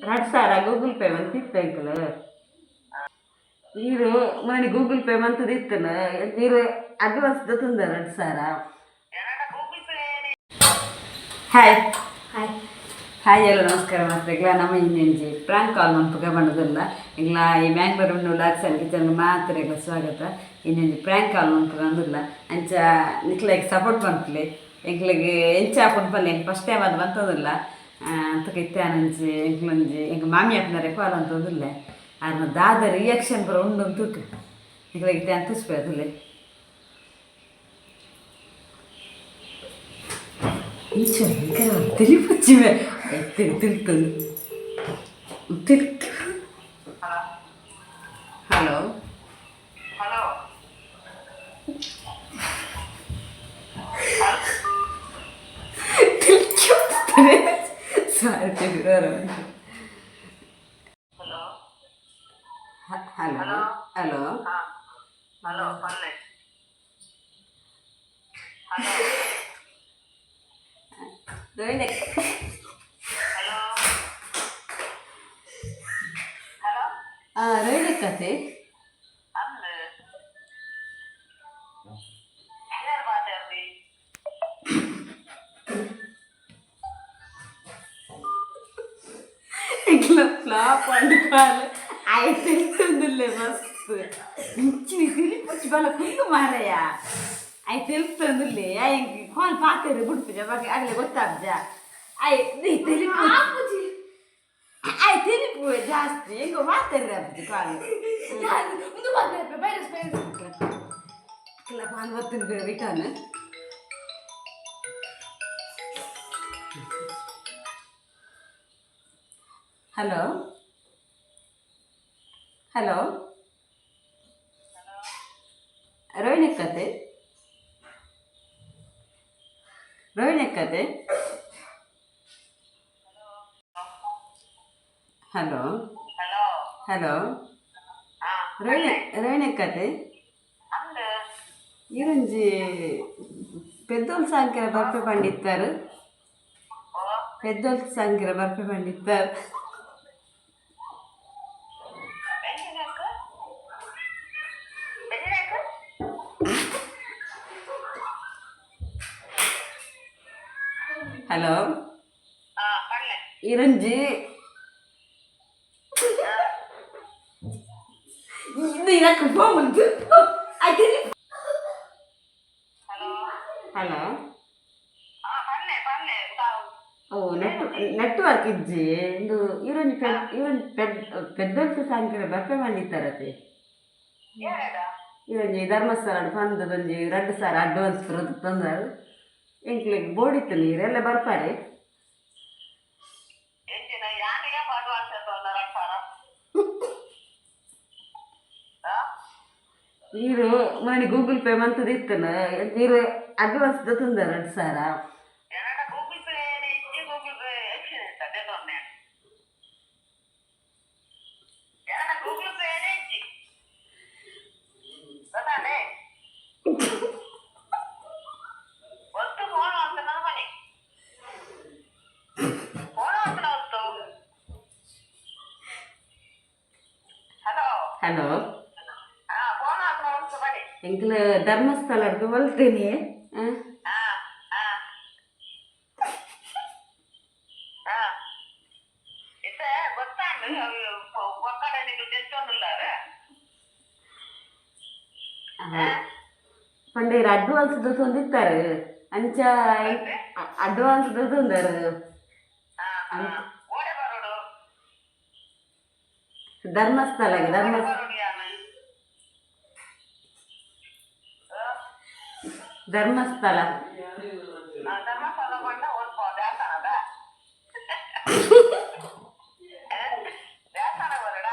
ರಡ್ಸಾರ Google Pay ಮಂತಿತ್ತು ಅಂಕಲ್. ಈರು ಮನೆ ಗೂಗಲ್ ಪೇ ಮಂತದ ಇತ್ತನ, ಈರು ಅಡ್ವಾನ್ಸ್ ದತ್ತುಂದ 2000. Hi hi. ಹಾಯ್, ಎಲ್ಲ ನಮಸ್ಕಾರ ಮಾತ್ರೆಗ್ಲ. ನಮ್ಮ ಇನ್ನೆಂಜಿ ಪ್ರಾಂಕ್ ಕಾಲ್ ಮನ್ಪುಗ ಬಣ್ಣದಲ್ಲ ಇಂಗ್ಲ ಈ ಮ್ಯಾಂಗ್ಳೂರ್ ವ್ಲಾಗ್ಸ್ ಅಂಡ್ ಕಿಚನ್ ಮಾತ್ರೆಗ್ಲ ಸ್ವಾಗತ. ಇನ್ನೊಂಜಿ ಪ್ರಾಂಕ್ ಕಾಲ್ ಮನ್ಪುಗ ಅಂದಿಲ್ಲ. ಅಂಚ ನಿಕ್ಲೆಗ್ ಸಪೋರ್ಟ್ ಮನ್ಪುಲೆ. ಎಂಕ್ಲೆಗ್ ಎಂಚ ಆಪುಂಡು ಪಲ್ಲೆ, ಫಸ್ಟ್ ಟೈಮ್ ಅದು ಬಂತದಿಲ್ಲ ಅಂತಕ. ಇತ್ತೆ ಆನಂಜಿ ಎಂಕ್ಲೊಂಜಿ ಎಂಕ್ ಮಾಮಿ ಆಪುನರೆ ಕಾಲ್ ಅಂತಂದಿಲ್ಲ. ಆರ್ನ ದಾದ ರಿಯಾಕ್ಷನ್ ಪೂರ ಉಂಡು ಅಂತ ನಿಕ್ಲೆಗ್ ಇತ್ತೆ ಅಂತಸ್ಪೆ ಅದುಲ್ಲೆ. ಇಂಚ ತಿಳಿಪುಚ್ಚಿವೆ ತಿಳ್ತು ತಿಳ್ತು. ಹಲೋ. ಹಲೋ. ಸಾರಿ. ಹಲೋ. Hello hello. ಹಾ, ಹಲೋ, ಪಲ್ಲೆ. Hello. Rohini. Hello hello. Rohini ಕತೆ. ಅಂದ್ ಯಾರು ಮಾತಾಡ್ರಿ? ಇట్లా ಫ್ಲಾಪ್ ಅಂడుಕಾಲ ಆಯ್ తెలుస్తుందిలే. మస్తు ఇంచి తిరిపొచ్చి బల ಕುಂದು ಮಾರಯ್ಯ. ಆಯ್ తెలుస్తుందిలే. ಆಯ್ ಕಾಲ್ ಪಾತೆರು ಬಿಡ್ಪುಜ ಬಾಕಿ ಆಗಲೇ ಗೊತ್ತಾಬ್ಜ. ಆಯ್ ನೀ ತಿಳಿಪು, ಆಯ್ ತಿಳಿಪು ಜಾಸ್ತಿ ಹೆಂಗೋ ಮಾತಾಡ್ರಿ ಅಬ್ಜಿ ಕಾಲ್. ಒಂದು ಮಾತಾಡ್ಬೇಕು, ವೈರಸ್ ವೈರಸ್. ಇಲ್ಲ, ಪಾನ್ ಬರ್ತೀನಿ ರಿಟರ್ನ್. ಹಲೋ ಹಲೋ, ರೋಹಿಣಿ ಕತೆ, ರೋಹಿಣಿ ಕತೆ. ಹಲೋ. ಹಲೋ. ಹಲೋ. ಹಾ. ರೋಹಿಣಿ, ರೋಹಿಣಿ ಕತೆ. ಅಂದ್. ಈರೊಂಜಿ ಪೆದ್ದೋಲ್ ಸಾಂಕಿರ ಬರ್ಪೆ ಪಂಡಿತ್ತಾರು. ಓ. ಪೆದ್ದೋಲ್ ಸಾಂಕಿರ ಬರ್ಪೆ ಪಂಡಿತ್ತಾರು. ಬೆಂಜಿನಕ್ ಬೆಂಜಿನಕ್. ಹಲೋ. ಹಾ, ಪಲ್ಲೆ. ಈರೊಂಜಿ ಇದು ಇದಕ್ಕೆ ಫೋನ್ ಆಯ್ತು. ಹಲೋ. ಹಲೋ. ಹಾ, ಪಲ್ಲೆ ಪಲ್ಲೆ ತಾವು. ಓ, ನೆಟ್ವರ್ಕ್ ಇಜ್ಜಿ. ಇಂದು ಈರೊಂಜಿ ಪೆದ್ ಈರೊಂಜಿ ಪೆದ್ ಪೆದ್ದೊಲ್ತು ಸಾಂಕಿರ ಬರ್ಪೆ ಪಂಡಿತ್ತಾರತೆ. ಏರಡ? ಈರೊಂಜಿ ಧರ್ಮಸ್ಥಳ ಪಂದದೊಂಜಿ 2000 ಅಡ್ವಾನ್ಸ್ ತಂದಾರು. ಎಂಕ್ಲೆಗ್ ಬೋಡಿತ್ತು, ನೀರೆಲ್ಲ ಬರ್ಪಾರೆ. ಎಂಜಿನ ಯಾನ್ ಏಪ ಅಡ್ವಾನ್ಸ್ ಎತ್ತೊಂದ 2000? ಹಾ. ಈರು ಮನೆ ಗೂಗಲ್ ಪೇ ಮಂತದ ಇತ್ತನ, ಈರು ಅಡ್ವಾನ್ಸ್ ತಂದ 2000. ಎನಡ ಗೂಗಲ್ ಪೇ ಇಜ್ಜಿ. ಗೂಗಲ್ ಪೇ ಎಕ್ಸಿಡೆಂಟ್ ಅದೇ ತೊಂದೆ. ಎನಡ ಗೂಗಲ್ ಪೇ ಇಜ್ಜಿ, ಗೊತ್ತಾನೆ? ಒತ್ತು ಫೋನ್ ಅಂತ ನನ್ನ ಮನೆ ಫೋನ್ ಅಂತ ಒತ್ತು. ಹಲೋ. ಹಲೋ. ಹಾ, ಫೋನ್ ಹಾಕ್ನ ಒತ್ತು ಬನ್ನಿ. ಎಂಕ್ಲ ಧರ್ಮಸ್ಥಳಕ್ಕೆ ಬಲ್ತೇನೆ. ಹಾ ಹಾ ಹಾ, ಇತ್ತೆ ಗೊತ್ತಾಂಡು ಒಕ್ಕಡೆ ನೀವು ತೆಲ್ತೊಂದುಲ್ಲಾರ. ಪಂಡ ಇರು ಅಡ್ವಾನ್ಸ್ ತಂದಿತ್ತಾರೆ. ಅಂಚ ಅಡ್ವಾನ್ಸ್ ತಂದಾರು. ಹಾ ಹಾ, ಓಡೆ ಬರೋಡು? ಧರ್ಮಸ್ಥಳಕ್ಕೆ, ಧರ್ಮ ಬರೋಡು ಯಾನ್? ಧರ್ಮಸ್ಥಳ. ಧರ್ಮಸ್ಥಳ ಕೊಂಡ ಓದ್ಪೋ, ದೇವಸ್ಥಾನದ ದೇವಸ್ಥಾನ ಬರೋಡ.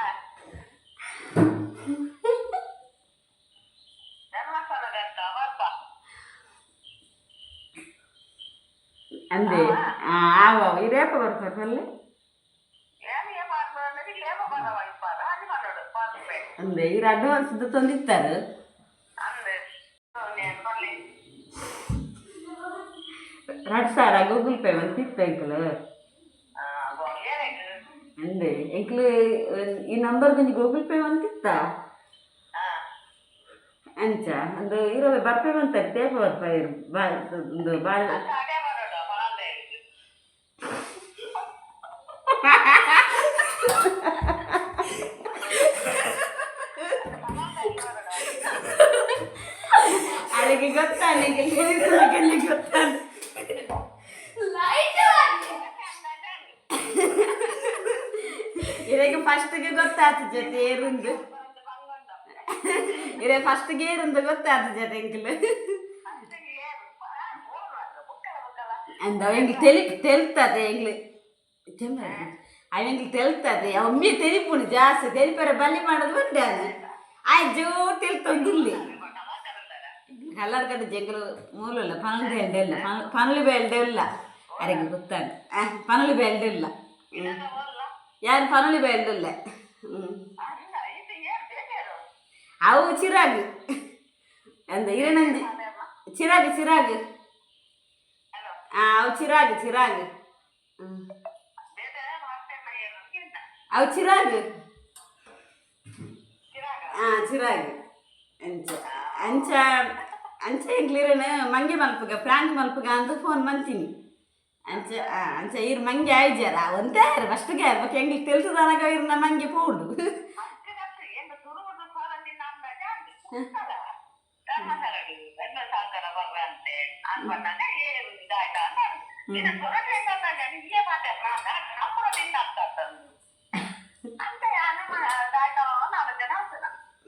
ಧರ್ಮಸ್ಥಳ ದೇವಸ್ಥಾನ ಬರ್ಪ. ಅಂದೆ ಆವ ಇರೇಪ ಬರ್ತಾರೆ ಪಲ್ಲೆ. ಏನು ಏಪ ಏಪ ಬರವ ಇಪ್ಪಾರ ಅಲ್ಲಿ ಮಾಡೋಡು ಪಾತ್ರೆ. ಅಂದೆ ಇರು ಅಡ್ವಾನ್ಸ್ ತಂದಿತ್ತಾರೆ. ಅಂದೆ నేను ಪಲ್ಲೆ. 2000 ಗೂಗಲ್ ಪೇ ಮಂತಿತ್ತು ಅಂಕಲ್. ಏನಾಯ್ತು? ಅಂದೆ ಎಂಕ್ಲು ಈ ನಂಬರ್ ಒಂಜಿ ಗೂಗಲ್ ಪೇ ಒಂತಿತ್ತ. ಅಂಚ ಅಂದು ಇರೋವೆ ಬರ್ಪೆ ಬಂತ ತೇಪ ಬರ್ಪ ಬಾ ಒಂದು ಬಾ. ಅದೇ ಮಾಡೋಣ ಬಾಲ್ದೆ. ಅದಕ್ಕೆ ಗೊತ್ತಾ ನಿಂಗೆ? ಗೊತ್ತಾ? ಲೈಟ್. ಇದಕ್ಕೆ ಫಸ್ಟ್ಗೆ ಗೊತ್ತಾತು ಜೊತೆ ಏರುಂದು. ಇದೇ ಫಸ್ಟ್ಗೆ ಏರುಂದು ಗೊತ್ತಾತು ಜೊತೆ ಎಂಕ್ಲು. ಅಂದ ಎಂಗ್ಲು ತೆಲಿ ತೆಲ್ತದೆ ಎಂಗ್ಲು ಚೆಂದ. ಅವೆಂಗ್ಲು ತೆಲ್ತದೆ. ಒಮ್ಮೆ ತೆಲಿಪುಣಿ ಜಾಸ್ತಿ ತೆಲಿಪರ ಬಲಿ ಮಾಡೋದು ಉಂಟೆ. ಅದು ಆಯ್ ಜೋರು ತೆಲ್ತೊಂದಿಲ್ಲಿ ಕಲ್ಲರ್ ಕಡೆ ಜಂಗಲು ಮೂಲಲ್ಲ. ಪನಲು ಬೇಲ್ಡೆ ಇಲ್ಲ, ಪನಲು ಬೇಲ್ಡೆ ಇಲ್ಲ. ಅರೆಗೆ ಗೊತ್ತಾಗ ಪನಲು ಬೇಲ್ಡೆ ಇಲ್ಲ. ಯಾರು ಪನಲು ಬೇಲ್ಡೆ ಇಲ್ಲ. ಹ್ಞೂ, ಅವು ಚಿರಾಗ್ ಅಂದ ಇರಣಂಜಿ ಚಿರಾಗ್ ಚಿರಾಗ್. ಆ, ಅವು ಚಿರಾಗ್ ಚಿರಾಗ್. ಹ್ಞೂ, ಅವು ಚಿರಾಗ್. ಆ ಚಿರಾಗ್. ಅಂಚ ಅಂಚ ಅಂಚ ಎಂಕ್ಲಿರನ ಮಂಗೆ ಮಲ್ಪುಗ, ಪ್ರಾಂಕ್ ಮಲ್ಪುಗ ಅಂತ ಫೋನ್ ಮಂತೀನಿ. ಅಂಚ ಆ, ಅಂಚ ಇರ್ ಮಂಗೆ ಆಯ್ಜಾರ ಒಂದೇ ಫಸ್ಟ್ಗೆ ಬೊಕ ಎಂಗ್ಲಿ ತೆಲ್ತದನಗ ಇರ್ನ ಮಂಗೆ ಪೋಂಡು.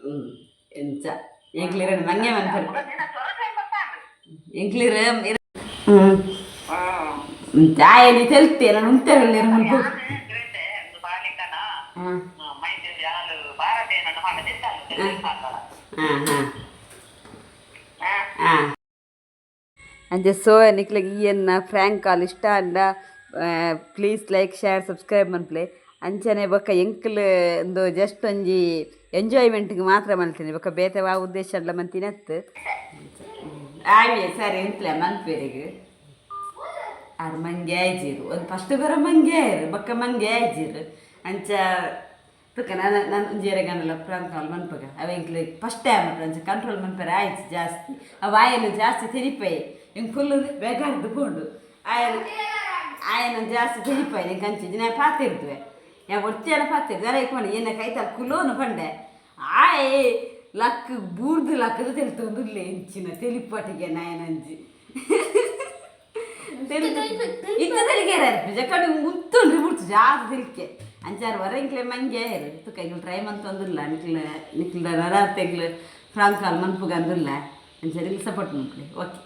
ಹ್ಞೂ, ಎಂಚ ಎಂಕ್ಲಿರನ ಮಂಗೆ ಮನ್ಪರು ಎಂಕ್ಲಿರ. ಹ್ಞೂ, ಆಯಲಿ ತೆಲ್ತೆ ನಾನು ಉಂತೆ ಮುಲ್ಪ. ಹಾಂ ಹಾಂ ಹಾಂ ಹಾಂ. ಅಂಚೆ ಸೊ ನಿಕ್ಲೆಗ್ ಈ ಎನ್ನ ಫ್ರ್ಯಾಂಕ್ ಕಾಲ್ ಇಷ್ಟ ಅಂಡ ಪ್ಲೀಸ್ ಲೈಕ್, ಶೇರ್, ಸಬ್ಸ್ಕ್ರೈಬ್ ಮನ್ಪುಲೆ. ಅಂಚನೆ ಬೊಕ್ಕ ಎಂಕ್ಲ್ ಒಂದು ಜಸ್ಟ್ ಒಂಜಿ ಎಂಜಾಯ್ಮೆಂಟ್ಗೆ ಮಾತ್ರ ಮಲ್ತೀನಿ, ಬೊಕ್ಕ ಬೇತೆ ವಾ ಉದ್ದೇಶ ಅಲ್ಲ ಮಂತಿನ ಅತ್ತು. ಆವಿ ಸರಿ ಎಂತ್ಲೆ ಮನ್ಪೇರಿಗೆ. ಆರ್ ಮಂಗೆ ಆಯ್ಜಿರು ಒಂದು ಫಸ್ಟ್ ಬರ ಮಂಗೆ ಆಯ್ರು ಬೊಕ್ಕ ಮಂಗೆ ಆಯ್ಜಿರು. ಅಂಚ ತುಕ ನಾನು ನಾನು ಒಂಜಿ ಗಂಡಲ ಪ್ರಾಂಕ್ ಕಾಲ್ ಮನ್ಪಗ ಅವ ಎಂಕ್ಲೆ ಫಸ್ಟ್ ಟೈಮ್. ಅಂಚ ಕಂಟ್ರೋಲ್ ಮನ್ಪರೆ ಆಯ್ತು. ಜಾಸ್ತಿ ಅವ ಆಯನ ಜಾಸ್ತಿ ತೆರಿಪೈ ಎಂಕ್ ಫುಲ್ ಬೇಕಾರ್ದು ಪೋಂಡು. ಆಯನ ಆಯನ ಜಾಸ್ತಿ ತೆರಿಪೈ ನಿಂಗೆ ಅಂಚೆ ದಿನ ಪಾತಿರ್ದುವೆ ಯಾ ಒರ್ತಿಯನ ಪಾತಿರ್ದು ಅರೆ ಇಕ್ಕೊಂಡು ಏನ ಕೈತಾಲ್ ಕುಲೋನು ಪಂಡೆ. ಆಯ್ ಲಕ್ ಬೂರ್ದು ಲಕ್ಕದು ತೆಲ್ತೊಂದುಲ್ಲೆ ಇಂಚಿನ ತೆಲಿಪಾಟಿಗೆ ನಾಯನಂಜಿ. ಇತ್ತ ತೆಲಿಗೆ ಜಕಡು ಮುತ್ತುಂಡ್ರಿ ಬಿಡ್ತು ಜಾಸ್ತಿ ತೆಲಿಕೆ. ಅಂಚಾರು ವರ ಇಂಕ್ಲೆ ಮಂಗೆ ತುಕ್ಕ ಎಂಗ್ಲು ಟ್ರೈ ಮಂತೊಂದುಲ್ಲ. ನಿಕ್ಲ ನಿಕ್ಲ ನರಾತ್ ಎಂಕ್ಲು ಫ್ರಾಂಕ್ ಕಾಲ್ ಮನ್ಪುಗ ಅಂದುಲ್ಲ. ಅಂಚಾರು ಸಪೋರ್ಟ್ ಮನ್ಪುಲೆ. ಓಕೆ.